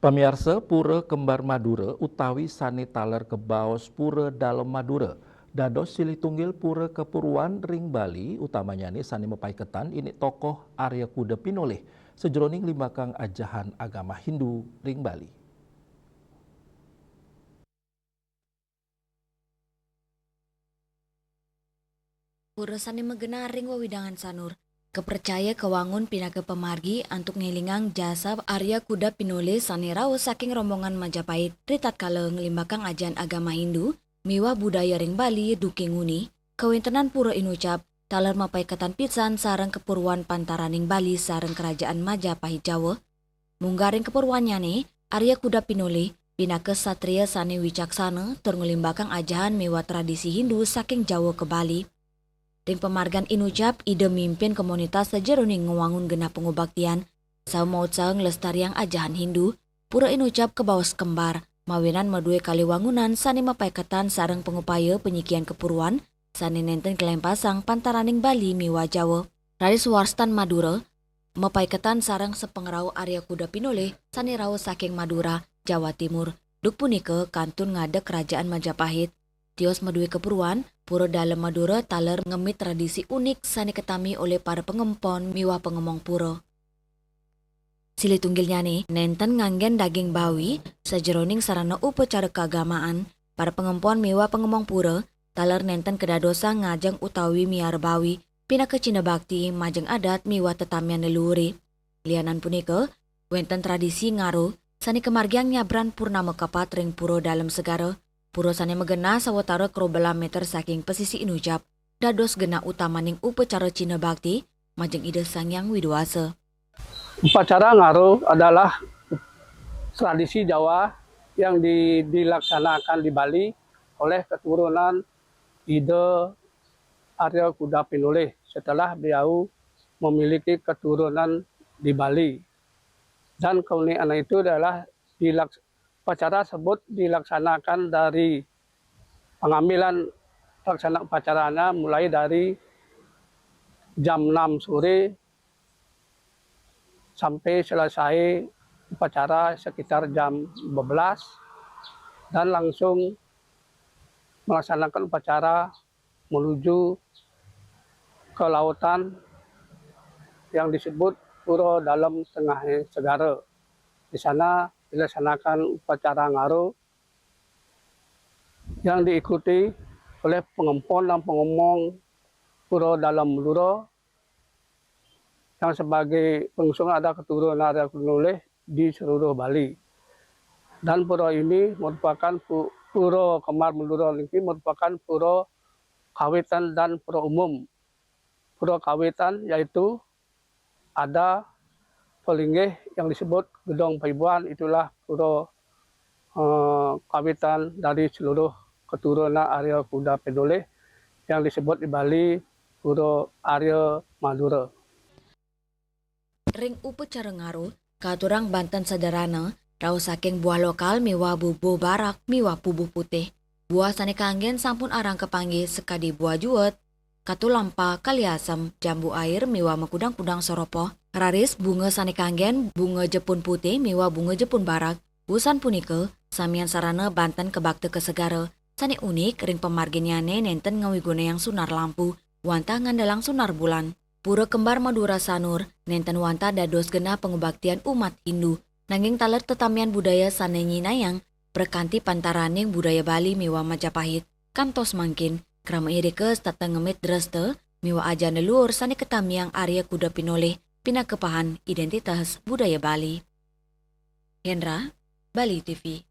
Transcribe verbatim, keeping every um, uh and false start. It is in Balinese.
Pamiarsa, Pura Kembar Madura utawi sane taler kebaos Pura Dalem Madura dados silih tunggil pura kepuruan ring Bali, utamanyane sane mapaiketan indik tokoh Arya Kuda Pinolih sajeroning nglimbakang ajahan agama Hindu ring Bali. Pura sane magenah ring wewidangan Sanur kapracaya kawangun pinaka pamargi antuk ngelingang jasa Arya Kuda Pinolih sane rauh saking rombongan Majapahit ritatkala nglimbakang ajahan agama Hindu miwah budaya ring Bali duke nguni. Kawentenan Pura Inucap taler mapaiketan pisan sareng kapuruan pantaraning Bali sareng Kerajaan Majapahit Jawa. Munggah ring kapuruannyane, Arya Kuda Pinolih pinaka satria sane wicaksana tur nglimbakang ajahan miwah tradisi Hindu saking Jawa ka Bali. Ring pamargan inucap, Ida mimpin komunitas sajeroning ngwangun genah pangubaktian, saha mautsaha nglestariang ajahan Hindu. Pura inucap kabaos kembar, mawinan madue kalih wangunan sane mapaiketan sareng pangupaya panyikian kapuruan sane nenten kalempasang pantaraning Bali miwah Jawa. Raris warstan Madura, mapaiketan sareng sapangrauh Arya Kuda Pinolih sane rauh saking Madura, Jawa Timur. Duk punika kantun ngadeg Kerajaan Majapahit. Tios madue kapuruan, Pura Dalem Madura taler ngemit tradisi unik sane katami olih para pangempon miwah pangemong pura. Silih tunggilnyane nenten nganggen daging bawi sajeroning sarana upacara kaagamaan. Para pangempon miwah pangemong pura taler nenten kadadosang ngajeng utawi miara bawi pinaka cihna bakti majeng adat miwah tetamian leluhure. Lianan punika, wenten tradisi ngaro sane kamargiang nyabran purnama kapat ring Pura Dalem Segara. Pura sane magenah sawatara krobelas meter saking pasisi inucap, dados genah utamaning upacara cihna bakti majeng Ida Sang Hyang Widi Wasa. Upacara ngaro adalah tradisi Jawa yang di-, dilaksanakan di Bali oleh keturunan Ida Arya Kuda Pinolih setelah beliau memiliki keturunan di Bali. Dan keunikan itu adalah dilaks-, upacara tersebut dilaksanakan dari pengambilan pelaksana upacaranya mulai dari jam enam sore sampai selesai upacara sekitar jam dua belas dan langsung melaksanakan upacara menuju ke lautan yang disebut Pura Dalem Tengah Segara. Di sana dilaksanakan upacara ngaro yang diikuti oleh pengempon dan pengemong Pura Dalem Madura yang sebagai pengusung ada keturunan Arya Kuda Pinolih di seluruh Bali. Dan pura ini merupakan pu-, Pura Kembar Madura niki merupakan pura kawitan dan pura umum. Pura kawitan yaitu ada palinggih yang disebut Gedong Paibuan, itulah pura, eh, kawitan dari seluruh keturunan Arya Kuda Pinolih yang disebut di Bali Pura Arya Madura. Ring upacara ngaro, katurang banten sederhana, rauh saking buah lokal miwah bubuh barak miwah bubuh putih. Buah sane kanggen sampun arang kapanggih sakadi buah juet, katulampa, kaliasem, jambu air miwah makudang-kudang soropoh. Raris bunga sane kanggen bunga jepun putih miwah bunga jepun barak. Wusan punika, samian sarana banten kabakta ka segara. Sane unik ring pamarginnyane nenten ngawigunayang sunar lampu, wantah ngandelang sunar bulan. Pura Kembar Madura Sanur nenten wantah dados genah pangubaktian umat Hindu, nanging taler tetamian budaya sane nyinayang prakanti pantaraning budaya Bali miwah Majapahit. Kantos mangkin, krama irika setata ngemit dresta miwah ajahan leluhur sane katamiang Arya Kuda Pinolih pinaka pahan identitas budaya Bali. Hendra, Bali T V.